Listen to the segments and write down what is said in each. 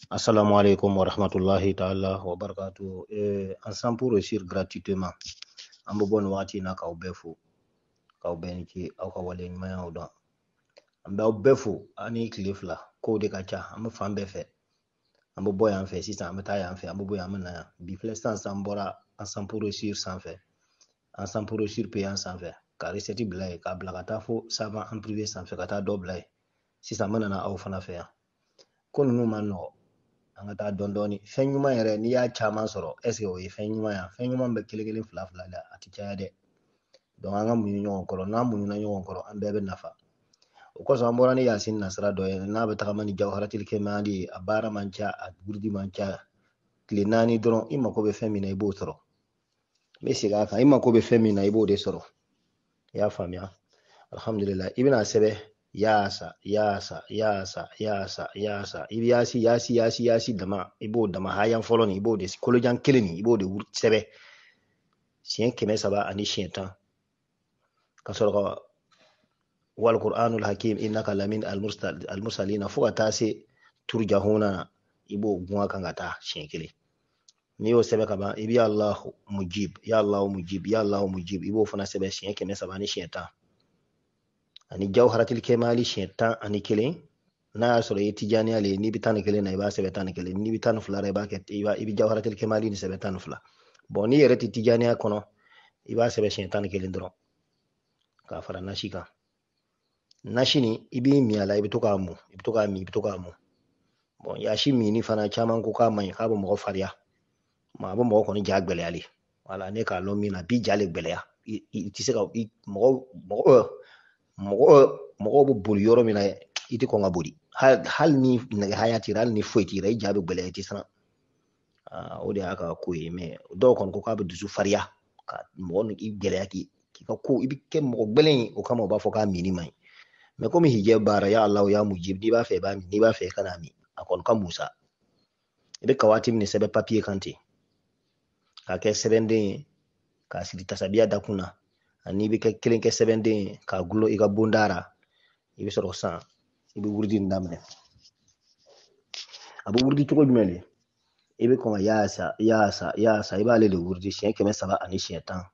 Assalamu alaikum wa rahmatullahi ta'ala wa barakatuh. Ensemble pour réussir gratuitement. An bɛ bɔ nin waati in na k'aw bɛɛ fo, k'aw bɛɛ ni ce aw ka wale ɲumanyaw dɔn. An b'aw bɛɛ fo an ni tile fila kow de ka ca, an bɛ fan bɛɛ fɛ. An bɛ bɔ yan fɛ sisan, an bɛ taa yan fɛ, an bɛ bɔ yan, an bɛ na yan. Bi filɛ sisan sisan an bɔra Ensemble pour réussir sanfɛ, Ensemble pour réussir payant sanfɛ, ka recette bila yen, k'a bila ka taa fo savant en privé sanfɛ, ka taa dɔ bila yen. Sisan an bɛ nana aw fana fɛ yan. Ko ninnu ma nɔgɔ, an ka taa dɔɔni dɔɔni. Fɛn ɲuman yɛrɛ n'i y'a caman sɔrɔ, est ce que o ye fɛn ɲuman ye? Fɛn ɲuman bɛ kelen kelen fila fila la, a tɛ caya dɛ. Donc an ka muɲu ɲɔgɔn kɔrɔ, n'an muɲuna ɲɔgɔn kɔrɔ, an bɛɛ bɛ nafa. O kosɔn an bɔra ni Yasin nasira dɔ ye, n'a bɛ tagama ni Jawharatil Kemali ye, a baara man ca, a wurudi man ca. Tile 4 dɔrɔn, i mako bɛ fɛn min na, i b'o sɔrɔ. N bɛ segin a kan, i mako bɛ fɛn min na, i b'o de sɔrɔ. I y'a faamuya? Alhamdulillah. I bɛna sɛbɛn yaasa yaasa yaasa yaasa yaasa, i bɛ yaasi yaasi yaasi yaasi dama, i b'o dama hayan fɔlɔ nin, i b'o de kolojan kelen nin, i b'o de sɛbɛn siɲɛ 310, ka sɔrɔ ka wal qur'anul hakim innaka lamin al-mursalina fo ka taa se turjahuna na, i b'o gun a kan ka taa siɲɛ kelen. N'i y'o sɛbɛn ka ban, i bɛ ya Allahu mujib, ya Allahu mujib, ya Allahu mujib, i b'o fana sɛbɛn siɲɛ 310, ani Jawharatil Kemali siɲɛ 11. N'a y'a sɔrɔ i ye Tijaniya le ye, n'i bɛ 11 na, i b'a sɛbɛn 11. N'i bɛ 12 la, i b'a kɛ, i bɛ Jawharatil Kemali nin sɛbɛn 12. Bon, n'i yɛrɛ tɛ Tijaniya kɔnɔ, i b'a sɛbɛn siɲɛ 11 dɔrɔn k'a fara nasi kan. Nasi nin, i b'i min a la, i bɛ to k'a mun, i bɛ to k'a min, i bɛ to k'a mun. Bon, yaasi minni fana caman ko k'a man ɲi, k'a bɛ mɔgɔ fariya, a bɛ mɔgɔ kɔni ja gɛlɛya le. Wala ne k'a lɔn min na, a b'i ja le gɛlɛya. I tɛ se ka i, mɔgɔ, mɔgɔ, mɔgɔ, mɔgɔw bɛ boli yɔrɔ min na, i tɛ kɔn ka boli. Hali ni nɛgɛ haya t'i la, hali ni foyi t'i la, i ja bɛ gɛlɛya, i tɛ siran. O de y'a ka ko ye. Mais dɔw kɔni ko k'a bɛ dusu fariya, ka mɔgɔ i gɛlɛya, k'i ka ko, i bɛ kɛ mɔgɔ gɛlɛn ye. O kama u b'a fɔ k'a minni man ɲi. Mais komi hijɛ baara, ya Allahu ya mujib, n'i b'a fɛ i b'a min, n'i b'a fɛ i kan'a min, a kɔni ka musa. I bɛ kawati min sɛbɛn papiye kan ten, k'a kɛ sɛbɛnden ye, k'a siri tasabiya dakun na, ani i bɛ kɛ kelen kɛ sɛbɛnden ye k'a gulon i ka bonda ra. I bɛ sɔrɔ sisan i bɛ wurudi nin daminɛ. A bɛ wurudi cogo jumɛn de? I bɛ kɔn ka yaasa yaasa yaasa, i b'ale de wurudi siɲɛ 310.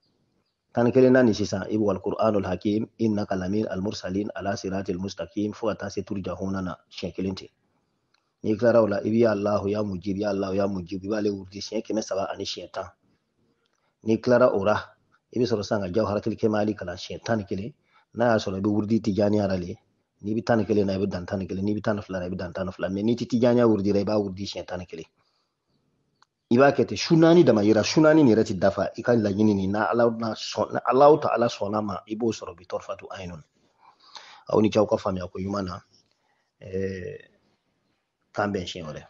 11 na nin sisan, i bɛ wal qur'anul hakim innaka lamin al mursalin ala siratil mustaqim fo ka taa se turjahuna na siɲɛ kelen ten. N'i tilara o la, i bɛ ya Allahu ya mujib, ya Allahu ya mujib, i b'ale wurudi siɲɛ 310. N'i tilara o la, i bɛ sɔrɔ sisan ka Jawharatil Kemali kalan siɲɛ 11. N'a y'a sɔrɔ i bɛ wurudi Tijaniya la le, n'i bɛ 11 na, i bɛ dan 11, n'i bɛ 12 la, i bɛ dan 12. Mais n'i tɛ Tijaniya wurudi la, i b'a wurudi siɲɛ 11. I b'a kɛ ten su 4 dama yira, su 4 nin yɛrɛ ti dafa. I ka laɲini nin, n'a Ala n'a sɔn, n'a Alahu ta'ala sɔnna ma, i b'o sɔrɔ bi tɔrɔfatu ayinun. Aw ni ce aw ka faamuya ko ɲuman na. K'an bɛn siɲɛ wɛrɛ.